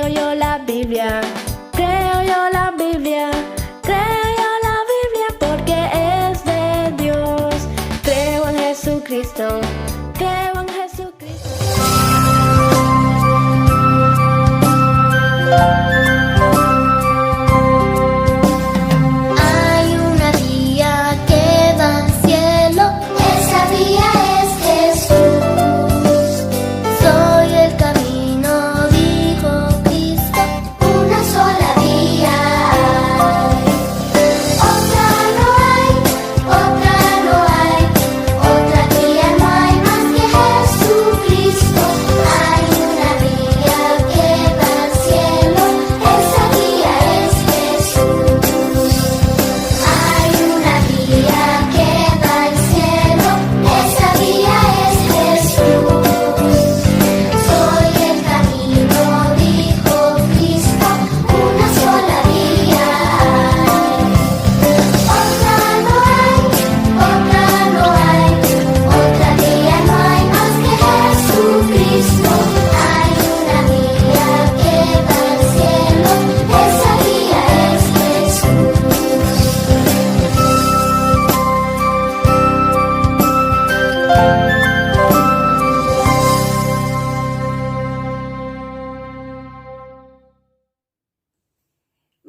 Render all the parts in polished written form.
Creo yo la Biblia, creo yo la Biblia, creo yo la Biblia porque es de Dios. Creo en Jesucristo, creo en Jesucristo. Hay una vía que va al cielo, esa vía es Jesús. Soy el camino, dijo Cristo, una sola vía hay. Otra no hay, otra no hay, otra vía no hay más que Jesucristo. Hay una vía que va al cielo, esa vía es Jesús. Hay una vía que va al cielo, esa vía es Jesús. Soy el camino, dijo Cristo, una sola vía hay. Otra no hay, otra no hay, otra vía no hay más que Jesucristo. Hay una vía que va al cielo, esa vía es Jesús.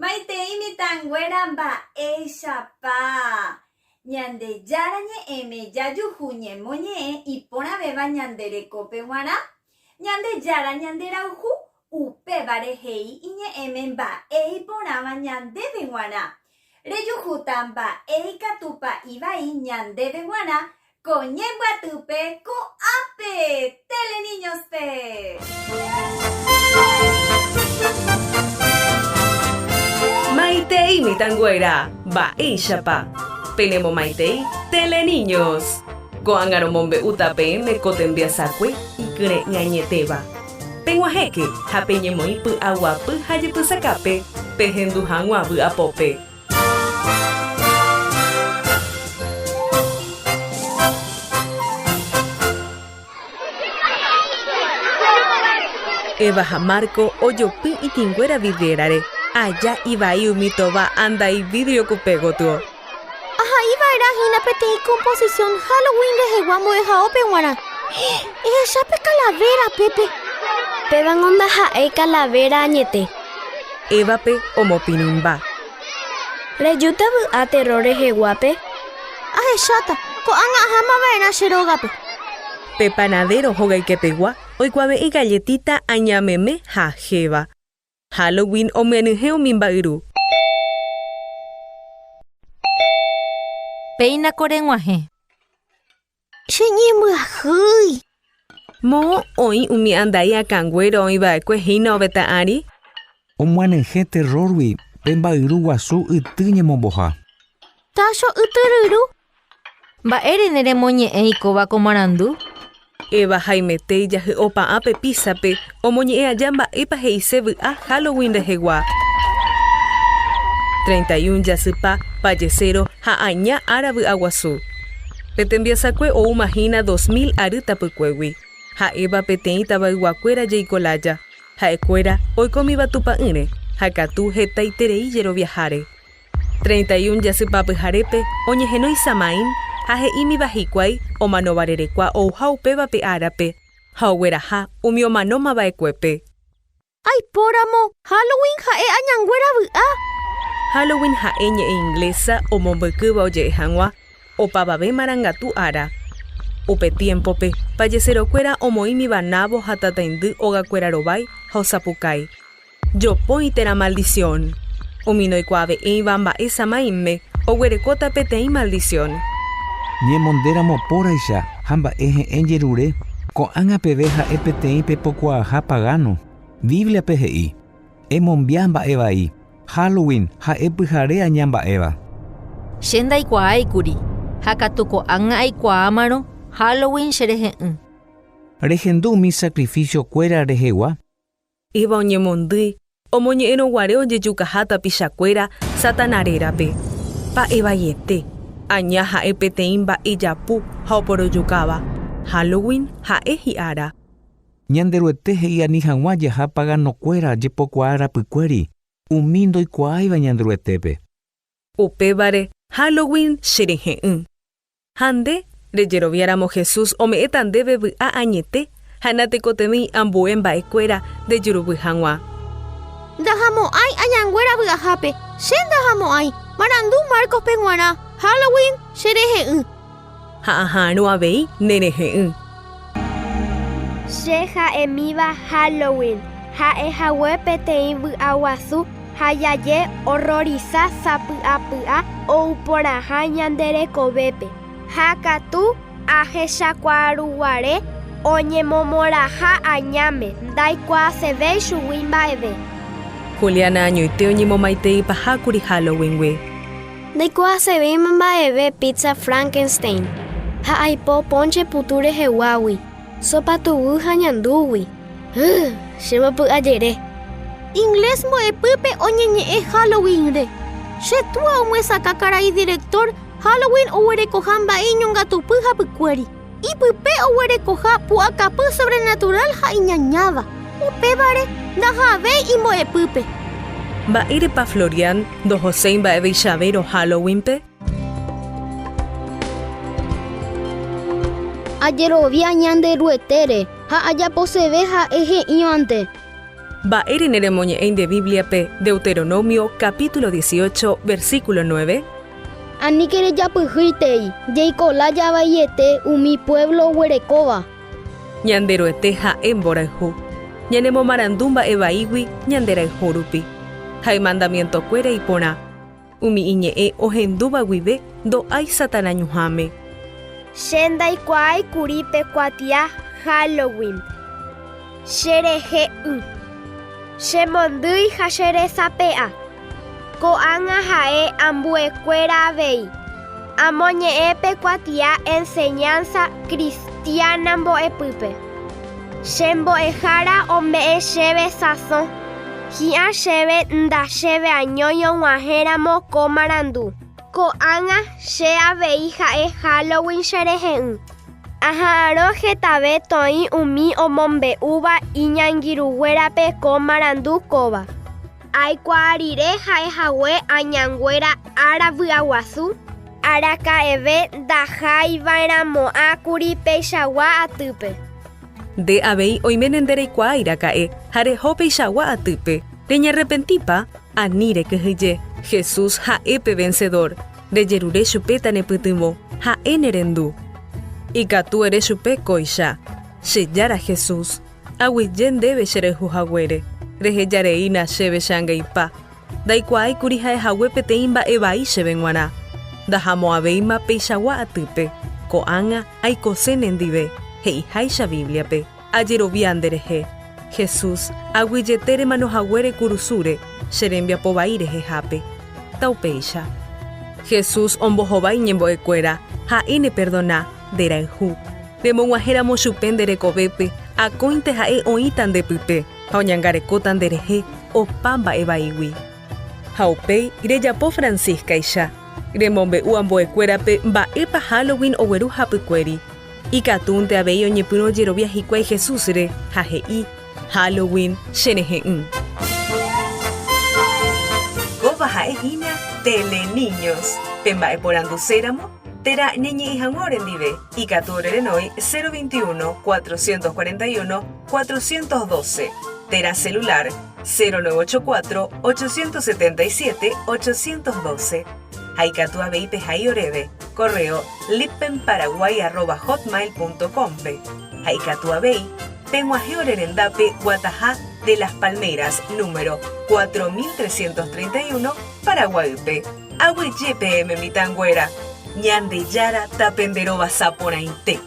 Maitei mitãnguéra mba'éichapa Ñandejára ñe'ẽme jajuhu ñemoñe'ẽ iporãvéva ñande rekópe g̃uarã? Ñandejára ñanderayhu, upévare he'i iñe'ẽme mba'e iporãva ñandéve g̃uarã. Rejuhúta mba'e ikatúpa ivai ñandéve g̃uarã ko ñembyatýpe ko'ápe Teleniños-pe. Maitei mitãnguéra, mba'éichapa? Penemomaitei Teleniños. Ko'ág̃a romombe'úta peẽme ko tembiasakue ikyre'ỹ añetéva. Peg̃uahẽke ha peñemoĩ py'aguapy ha jepysakápe pehendu hag̃ua vy'apópe. Eva ha Marco ojopy itĩnguéra vidriérare, aja ivai umi tova andai vidrio kupe gotyo. Ahai va'erã hína peteĩ composición Halloween rehegua mbo'ehaópe g̃uarã. Ehecha pe calavera, Pepe. Pévango ndaha'éi calavera añete. Évape omopirĩmba. Rejúta vy'a terror reheguápe? Ahecháta, ko'ág̃a aháma va'erã che rógape. Pe panadero hogaykepegua oikuave'ẽ galletita añameme ha héva. Halloween omyenyhẽ umi mba'yru. Péina ko reg̃uahẽ. Che ñembyahýi. Moõ oĩ umi andai akãnguéra oĩ va'ekue hína ovetã ári? Omyanyhẽ terror-gui pe mba'yru guasu yty ñemomboha. Tácho yty ryru. Mba'ére neremoñe'ẽi kóva ko marandu? Eva haimete ijahy'o pa'ã pe pizza-pe omoñe'ẽ aja mba'épa he'ise vy'a Halloween rehegua. 31 jasypa, pajeséro ha aña ára vy'aguasu. Pe tembiasakue oúma hína 2000 ary tapykuégui, ha'éva peteĩ tavayguakuéra jeikolája. Ha'ekuéra oikómiva Tupã'ỹre, ha katu hetaiterei jeroviaháre. 31 jasypa pyharépe oñehenói Samaín ha he'ímiva hikuái omanóva rerekua ouha upéva pe árape ha ogueraha umi omanóma va'ekuépe. Aipóramo, Halloween ha'e añanguéra vy'a. Halloween ha'e ñe'ẽ inglesa omombykýva oje'e hag̃ua opavave marangatu ára. Upe tiémpope, pajeserokuéra omoĩmiva návo ha tataindy ogakuéra rovái ha osapukái. Jopói térã maldicion. Umi noikuaave'ẽiva mba'e Samaíme oguerekóta peteĩ maldicion. Ñemondéramo póraicha ha mba'e he'ẽ jerure, ko'ág̃a peve ha'e peteĩ pepokuaaha pagano. Bíbliape he'i, Emombia mba'e vai, Halloween ha'e pyhare aña mba'éva. Che ndaikuaáikuri, ha katu ko'ág̃a aikuaámarõ Halloween che rehe'ỹ. Rehendu umi sacrificio kuéra rehegua? Eva oñemondýi omoñe'ẽrõ guare ojejukaha tapichakuéra Satana rérape. Mba'e vaiete, aña ha'e peteĩ mba'e japu ha oporojukáva. Halloween ha'e hi'ára. Ñanderuete he'i ani hag̃ua jaha paganokuéra jepokuaa rapykuéri, umi ndoikuaáiva Ñanderuetépe. Upévare Halloween cherehe'ỹ. Ha nde, rejeroviáramo Jesús ome'ẽta ndéve vy'a añete ha natekotevẽi ambue mba'ekuéra ndejuruvy hag̃ua. Ndahamo'ãi añanguéra vy'ahápe, che ndahamo'ãi, marandu Marcos-pe g̃uarã, Halloween che rehe'ỹ. Ha aha'arõ avei ne rehe'ỹ. Che ha'emíva Halloween ha'ehague peteĩ vy'aguasu ha jaje orrorisa sapy'apy'a ou porãha ñande rekovépe. Ha katu ahechakuaaruguare oñemomorãha añáme ndaikuaasevéi chugui mba'eve. Juliana añoite oñemomaiteipahákuri Halloween-gui. Ndaikuaasevéima mba'eve pizza Frankenstein ha aipo ponche putu reheguágui, sopa tuguy ha ñandúgui. Hỹ, chembopy'ajere. Inglés mbo'epýpe oñeñe'ẽ Halloween-re. Che túa omyesakã karai director Halloween oguerekoha mba'e iñongatupy hapykuéri. Ipype oguerekoha pu'akapy sobrenatural ha iñañáva. Upévare ndahavéi imbo'epýpe. Mba'érepa Florian ndohoséi mba'eveichavérõ Halloween-pe? Ajerovia Ñanderuetére ha ajaposeve ha'e he'ívante. Mba'ére neremoñe'ẽi nde Bíbliape Deuteronomio capítulo 18 versículo 9? Aníke rejapyhýitei jeiko lája vaiete umi puévlo oguerekóva. Ñanderuete ha'e mborayhu. Ñanemomarandu mba'e vaígui ñanderayhu rupi. Ha imandamientokuéra iporã. Umi iñe'ẽ ohendúva guive ndo'ái Satana ñuhãme. Che ndaikuaái kuri pe kuatia Halloween. Che rehe'ỹ. Che mondýi ha che resape'a. Ko'ág̃a ha'e ambuekuéra avei. Amoñe'ẽ pe kuatia Enseñanza Cristiana mbo'epýpe. Che mbo'ehára ome'ẽ chéve sasõ. Hi'ã chéve ndachéve añói og̃uahẽramo ko marandu. Ko'ág̃a che avei ha'e Halloween che rehe'ỹ. Aha'arõ hetave toĩ umi omombe'úva iñangirũguérape ko marandu kóva. Aikuaa rire ha'ehague añanguéra ára vy'aguasu, araka'eve ndahaiva'erãmo'ãkuri peichagua atýpe. Nde avei oiméne nde reikuaái raka'e ha reho peichagua atýpe. Reñarrepentípa? Ani rekyhyje. Jesús ha'e pe vencedor. Rejerure chupe tanepytyvõ, ha'e nerendu. Ikatu ere chupe kóicha, Che Jára Jesús, Aguyje ndéve che rayhu haguére, reheja reína chéve che angaipa. Ndaikuaái kuri ha'e hague peteĩ mba'e vai chéve g̃uarã. Ndahamo'ãvéima peichagua atýpe. Ko'ág̃a aikose nendive, he'iháicha Bíbliape, Ajerovia nderehe. Jesús, aguyjete remano haguére kurusúre, che rembiapo vai rehehápe. Taupéicha. Jesús ombohovái ñembo'ekuéra, Ha'e neperdona, nderayhu. Remog̃uahẽramo chupe nde rekovépe, akóinte ha'e oĩta nde pype ha oñangarekóta nderehe opa mba'e vaígui. Ha upéi rejapo Franciscaicha, remombe'u ambuekuérape mba'épa Halloween ogueru hapykuéri. Ikatúnte avei oñepyrũ ojerovia hikuái Jesúsre ha he'i, Halloween che rehe'ỹ. Kóva ha'e hína Teleniños, pe mba'eporanduséramo térã ñañe'ẽ hag̃ua orendive, ikatu orerenói 021 441 412 térã celular 0984 877 812 ha ikatu avei pehai oréve correo lippenparaguay@hotmail.com-pe ha ikatu avei peg̃uahẽ ore rendápe Guataha de las Palmeras número 4331 Paraguaýpe. Aguyje peẽme mitãnguéra, Ñandejára tapenderovasa porãite.